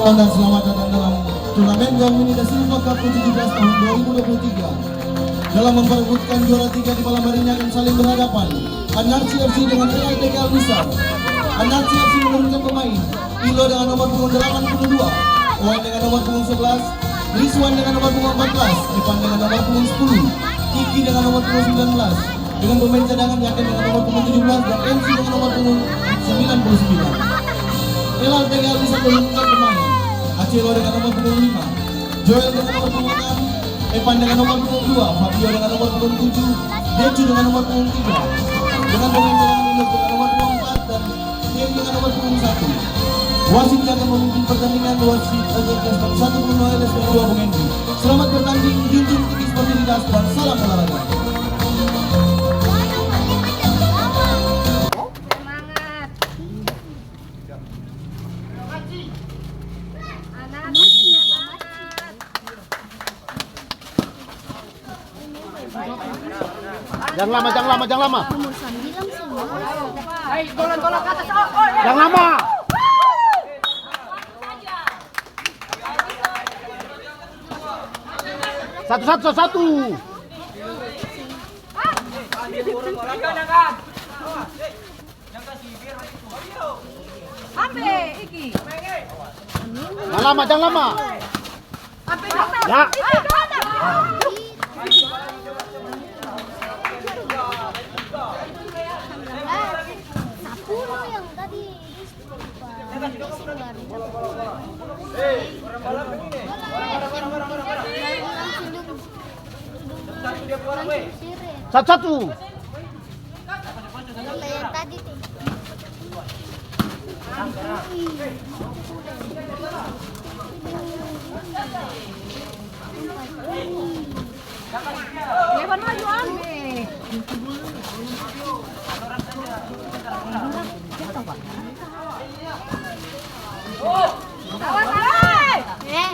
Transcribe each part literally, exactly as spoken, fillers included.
Dan selamat datang dalam turnamen Gong Mini Da Silva Cup U tujuh belas tahun dua ribu dua puluh tiga. Dalam memperebutkan juara tiga di malam hari ini akan saling berhadapan Anarchy F C dengan R R T K Al Nizar. Anarchy F C menurunkan pemain Ilo dengan nomor punggung delapan puluh dua, Owen dengan nomor punggung sebelas, Rizwan dengan nomor punggung empat belas, Evan dengan nomor punggung sepuluh, Iki dengan nomor punggung sembilan belas, dengan pemain cadangan Yakin dengan nomor punggung tujuh belas dan M C dengan nomor punggung sembilan puluh sembilan. Elal Tegal bisa menurunkan pemain Acelo dengan nomor punggung lima, Joel dengan nomor punggung enam, Evan dengan nomor punggung dua, Fabio dengan nomor punggung tujuh, Decu dengan nomor punggung tiga, dengan pemain cadangan Yunus dengan nomor punggung empat, dan Tim dengan nomor punggung satu. Wasit yang akan memimpin pertandingan, wasit Ajax Gaston satu, Bruno Eles, dan dua Bung Henry. Selamat bertanding, junjung tinggi sportivitas, dan salam olahraga. Semangat. Anak semangat. Jang lama, jang lama, jang lama. Nomor sambilan sih, Mas. Jang lama. Satu, satu, satu, satu. Ambe, Iki. Jang lama, jang lama. Ambe, ya. Iki, sepuluh yang tadi. Satu-satu. Eh,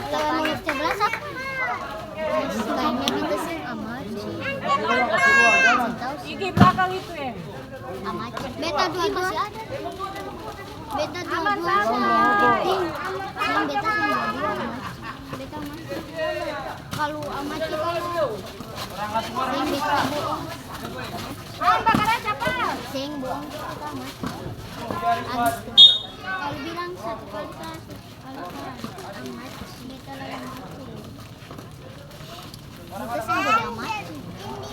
kalau nomor sebelas apa? Kayaknya beta sih Amaci. Kasih tahu sih. Iki belakang itu, eh. Amaci. Beta dua-dua. Beta dua-dua sama Amaci. Yang beta sama dua Amaci. Beta Amaci. Kalau Amaci kalau seng beta bohong. Seng bohong beta Amaci. Abis itu. Kalau bilang satu kali salah, satu kali salah. Amaci. Beta lagi Amaci.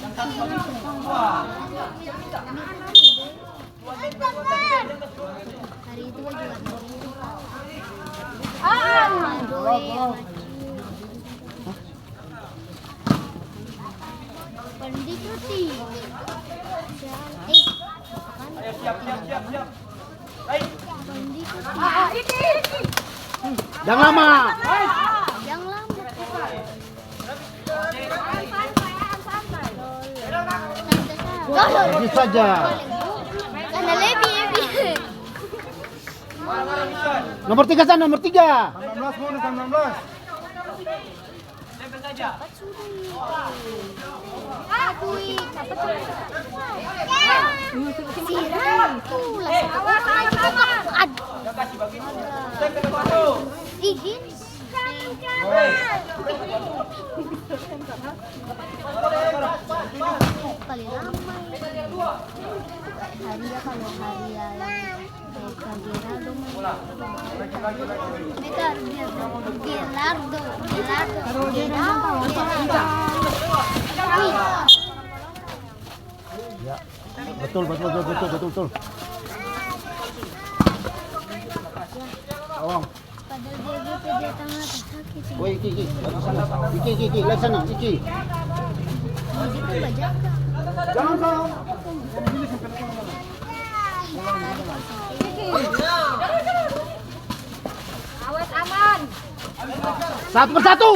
Beta seng jadi Amaci. Hari itu baju warna biru. Aduh, eh, Amaci. Paling dikit sih. Cantik. Paling dikit sih. Jang lama. Jang lama. Santai saja. Sana lebih, lebih. Nomor tiga sana, nomor tiga. Sembilan belas, Mona, sembilan belas. Aduh, ih, capek, capek. Sirang, tuh, lah, satu orang aja. Aduh. Ih, ini. Paling lama ini. Haria, kalau Haria yang Gerardo, Gerardo, Gerardo. Ya, betul, betul, betul, betul, betul, betul. Tolong. Padahal dia gitu, dia tangan atas kaki sih. Woi, Iki, Iki, lari sana. Iki, Iki, Iki, lari sana, Iki. Dia gitu bajakan. Jangan, Bang. Awas, aman. Satu persatu.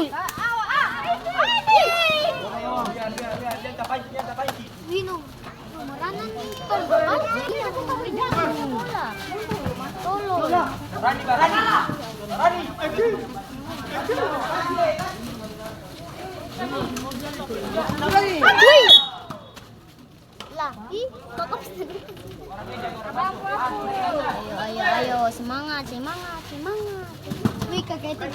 Wino, meranan nih, tolong, tolong. Tolong. Wih. Lah, ih, kakak. Ayo, ayo, ayo, semangat, semangat, semangat. Wih, kakak itu.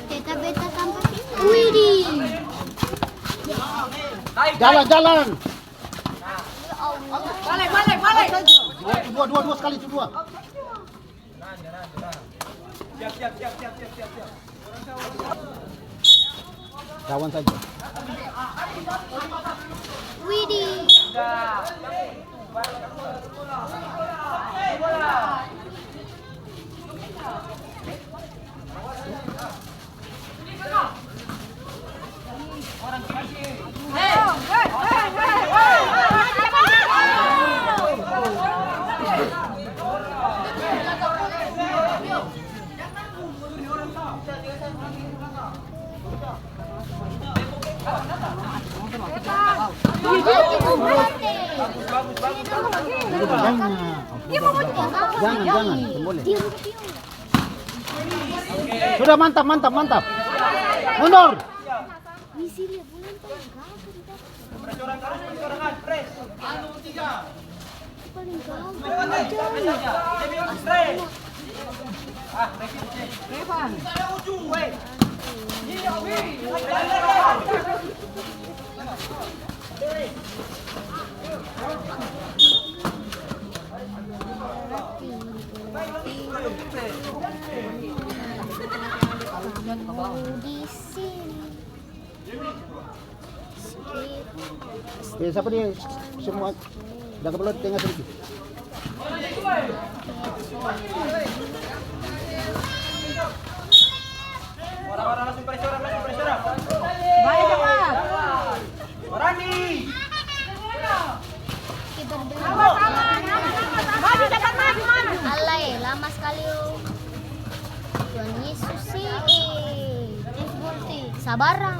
Beta, beta tampa sini. Widih. Jalan, jalan. Bale, bale, bale. Dua, dua, dua, dua sekali itu, dua. Lawan saja. Widih. Jangan, jangan, seng boleh. Sudah, mantap, mantap, mantap. Mundur. Di sini. Eh, siapa dia? Semua jaga pelot, tengah sedikit. Orang-orang langsung pressure, langsung pressure. Baik, cepat. Rani. Alai, lama skali, oh. Tuhan Yesus, eh, eh. Sabarang.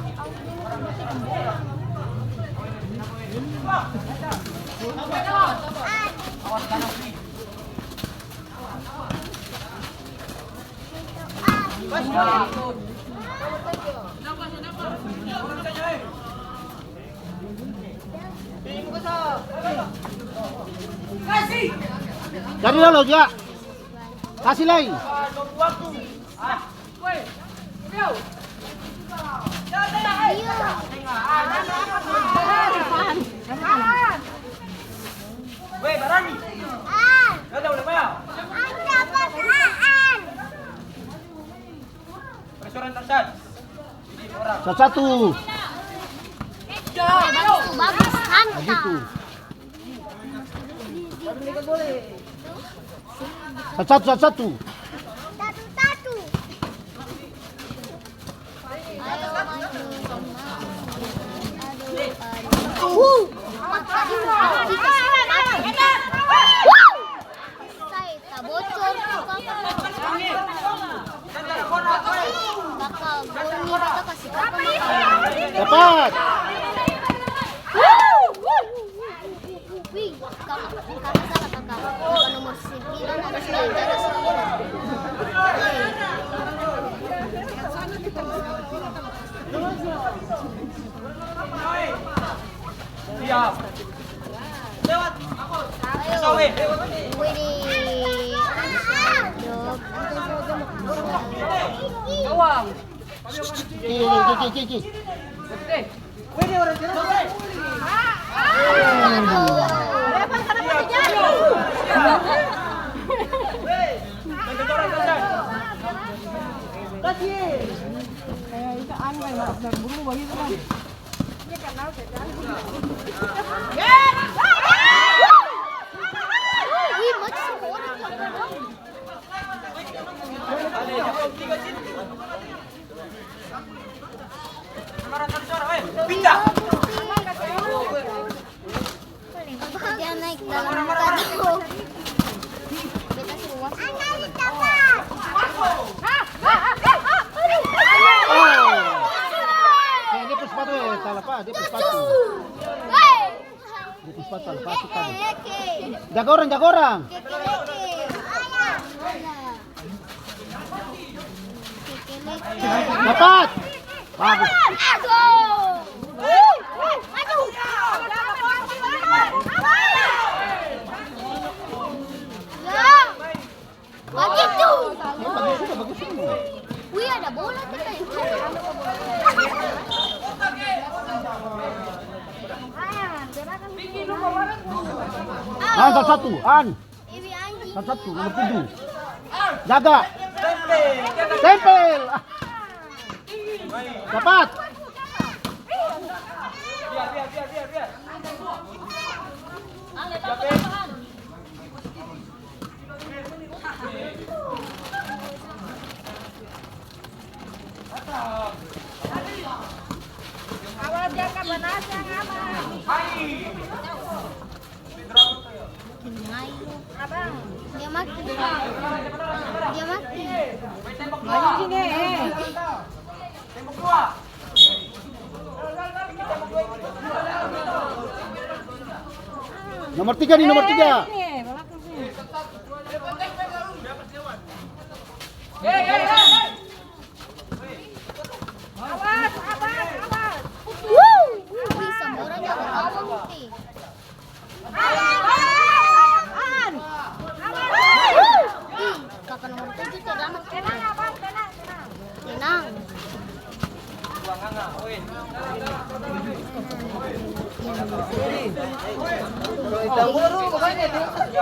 Cari dolo, Jua. Kasi lai. Weh, barani. An. Kata udah mau. An dapat Aan. Restoran Tarsan. Satu-satu. Bagus tuh, bagus. Mantap. Bagitu. Satu-satu, satu-satu. Satu-satu. Sai tabocor tu kaka. Kaka gol ni beta kasi kaka makang. Dapat. Wih, kaka, kaka salah kaka. Kaka nomor sembilan harus main jaga sembilan. Siap. Lewat. Ayo. Widih. Gawang. Ki, ki, ki, ki, ki. Widih, orang Cirebon. Kasih. Kayak itu aneh, kayak berburu begitu kan. Dia naik dalam muka dong. Beta suruh wasit. Eh, dia pung sepatu, eh, salah, Pak. Dia pung sepatu. Jaga orang, jaga orang. Dapat. Bagus. Bagitu. Wih, ada bola kita itu. An, satu-satu, An. Satu-satu, nomor tujuh. Jaga. Tempel. Ah. Dapat. Awas, jang kabanasang, Abang. Abang. Dia mati. Dia mati. Maju sini, eh. Nomor tiga nih, nomor tiga. Eh, sini, eh, belakang sini. Awas, awas, awas. Bisa, orang jago gawang nih. Ih, kaka nomor tujuh tuh, lama. Tenang, Abang, tenang, tenang. Tenang.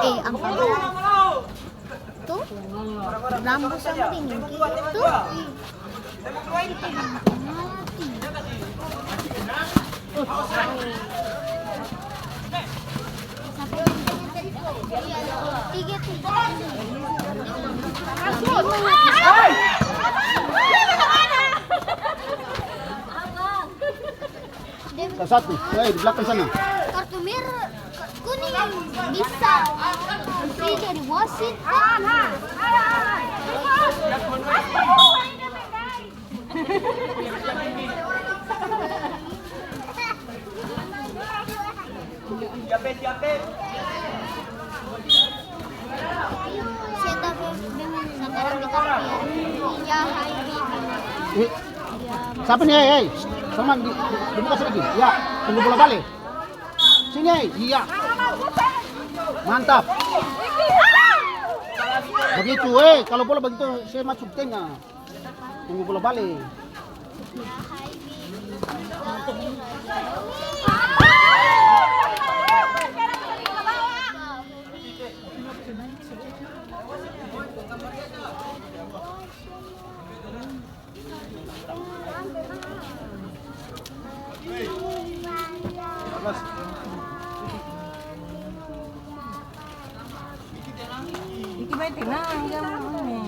Eh, angka. Tuh, rambu sama deng tuh. Tiga tuh. Satu, eh, di belakang sana. Kartu merah, kuning bisa. Bisa jadi wasit. Siap, eh, siap, eh. Siapa, Beb? Sabarang di kopi ya. Ya, hai, Beb. Eh, siapa nih, hei, hei? Sama di, di, dibuka sedikit. Ya, tunggu bola bale. Sini, hei. Iya. Mantap. Begitu, eh. Kalau bola begitu, saya masuk tengah. Tunggu bola bale. Iki bae tenang, jang ini.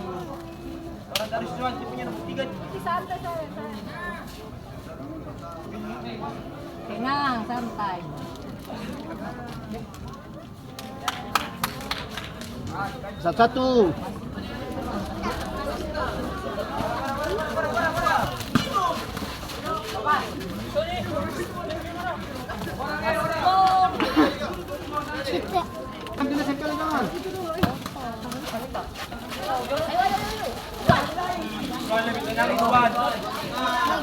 Tenang, santai. Satu-satu.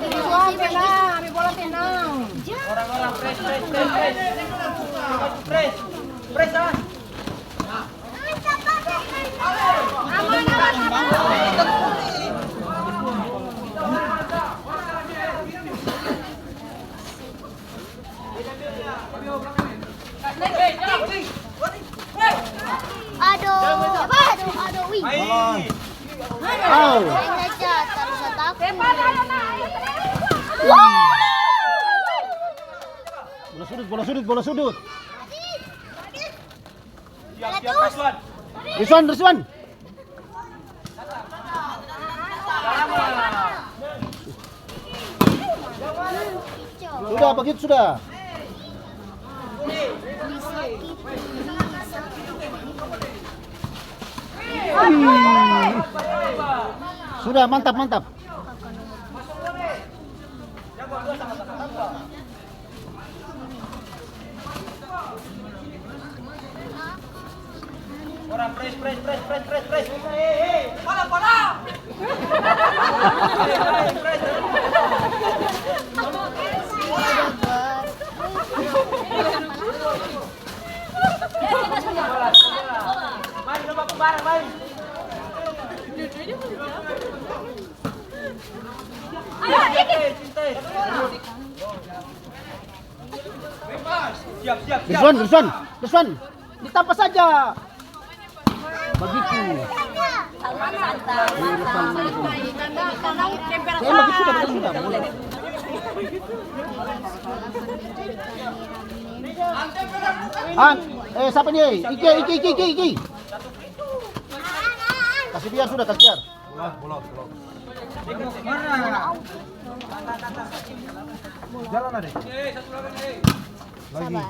Rizwan, tenang, ambil bola, tenang. Orang-orang press, press, press, press. Press, press, ah. Aman, aman, aman. Aduh, aduh, aduh, wih. Au. Main aja, taruh satu akun. Bola sudut, bola sudut, bola sudut. Siap, siap, Rizwan. Rizwan, Rizwan. Sudah, begitu sudah. Hmm. Sudah, mantap, mantap. Jago dua sama-sama. Tambah. Orang pres, pres, pres, pres, pres, pres. Hei, hei, hei. Pala, pala. Pres, pres, pres. Mari, lomba bareng, mari. Ayo, dikit. Siap, siap, siap. Rizwan, Rizwan, Rizwan. Ditampa saja. Bagitu. Tembak itu sudah, sudah, sudah. An, eh, siapa ni? Iki, Iki, Iki, Iki, Iki. Kasih biar sudah, kasih biar. Bolot, bolot, bolot. Jalan, Ade. Lagi. Sabar.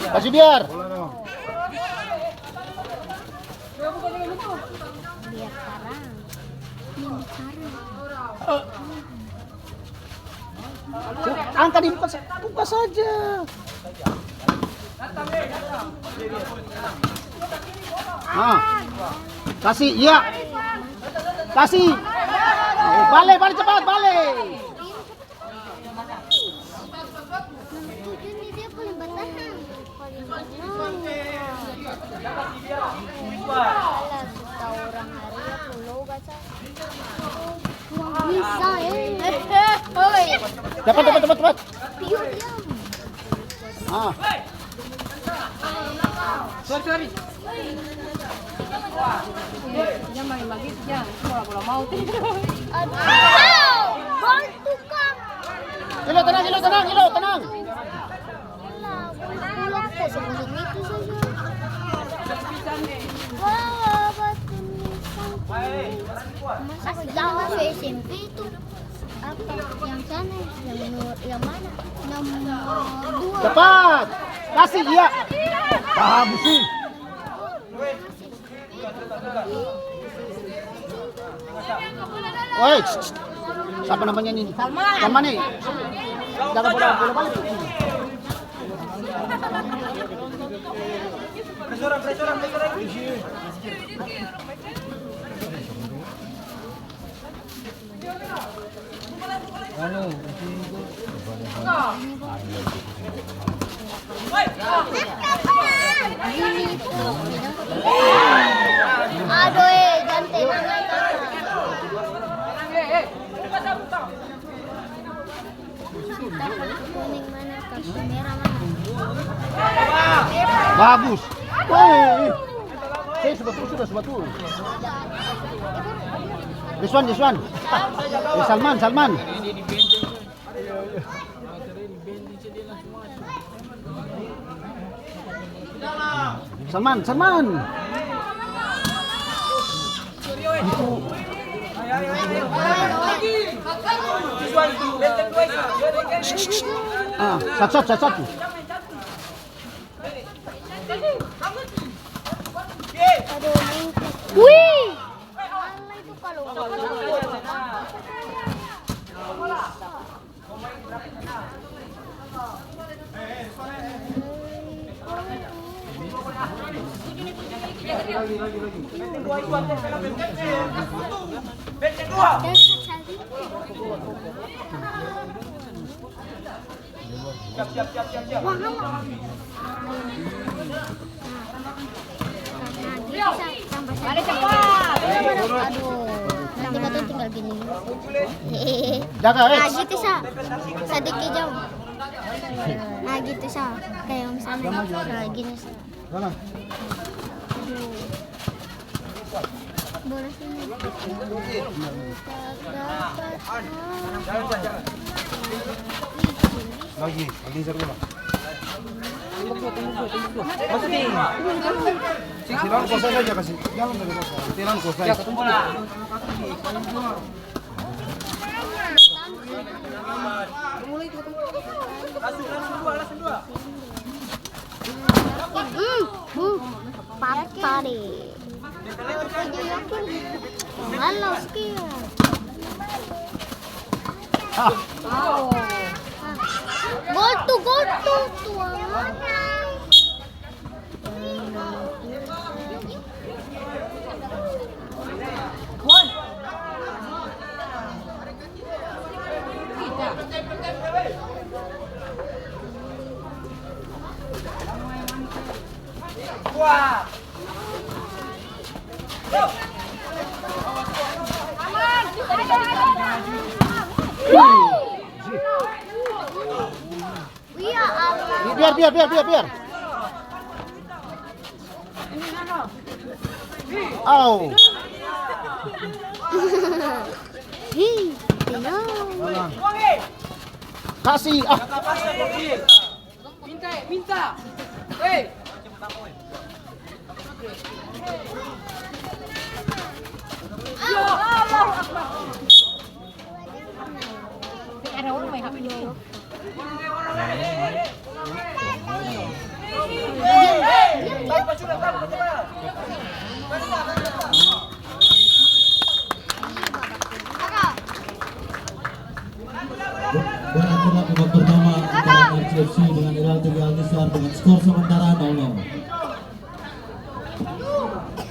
Kasih biar. Biar tarang. Yang bicara. Angka dibuka sa-, buka saja. Ah. Kasih, iya. Kasih. Bale, bale cepat, bale. Alah, suka orang hari aku loba sa. Bisa, eh. Eh, eh, oi. Cepat, cepat, cepat, cepat. Piu diam. Ah. Sorry, sorry. Jang maeng bagitu, jang. Bola-bola mau. Aduh. Gol tukang. Ilo, tenang, Ilo, tenang, Ilo, tenang. Pulang kosong-kosong itu saja. Wah, batu nisan. Masa jauh S M P itu? Apa? Yang sana, yang nomor, yang mana? Nomor dua. Cepat! Kasih, iya. Ah, busi. Woi, sapa namanya ini? Salman. Salman nih. Jaga bola, bola balik. Aduh, eh, ganteng. Kuning mana, kartu merah mana? Bagus. Weh. Saya sudah tuh, sudah, sudah tuh. Rizwan, Rizwan. Eh, Salman, Salman. Salman, Salman. Ah, satu, satu, satu, satu. Wih. Bale cepat. Aduh, nanti katong tinggal gini. Jaga, eh. Nah, gitu sa. Sadiki jauh. Nah, gitu sa. Kayak misalnya, nah, gini sa. Aduh. Bola sini. Lagi, lagi seru lah. Masukin. Si, si lawan kosong saja kasih. Jangan kasih kosong. Si lawan kosong. Hmm, hmm, patah deh. Mana sekian? Ah. Gol tuh, gol tuh, tuang mana? Biar, biar, biar, biar, biar. Au. Hi, tenang. Kasih, ah. Minta, minta. Hei. Ada orang main H P di sini. Berakhirlah babak pertama antara R C F C dengan Iralto Alnisar dengan skor sementara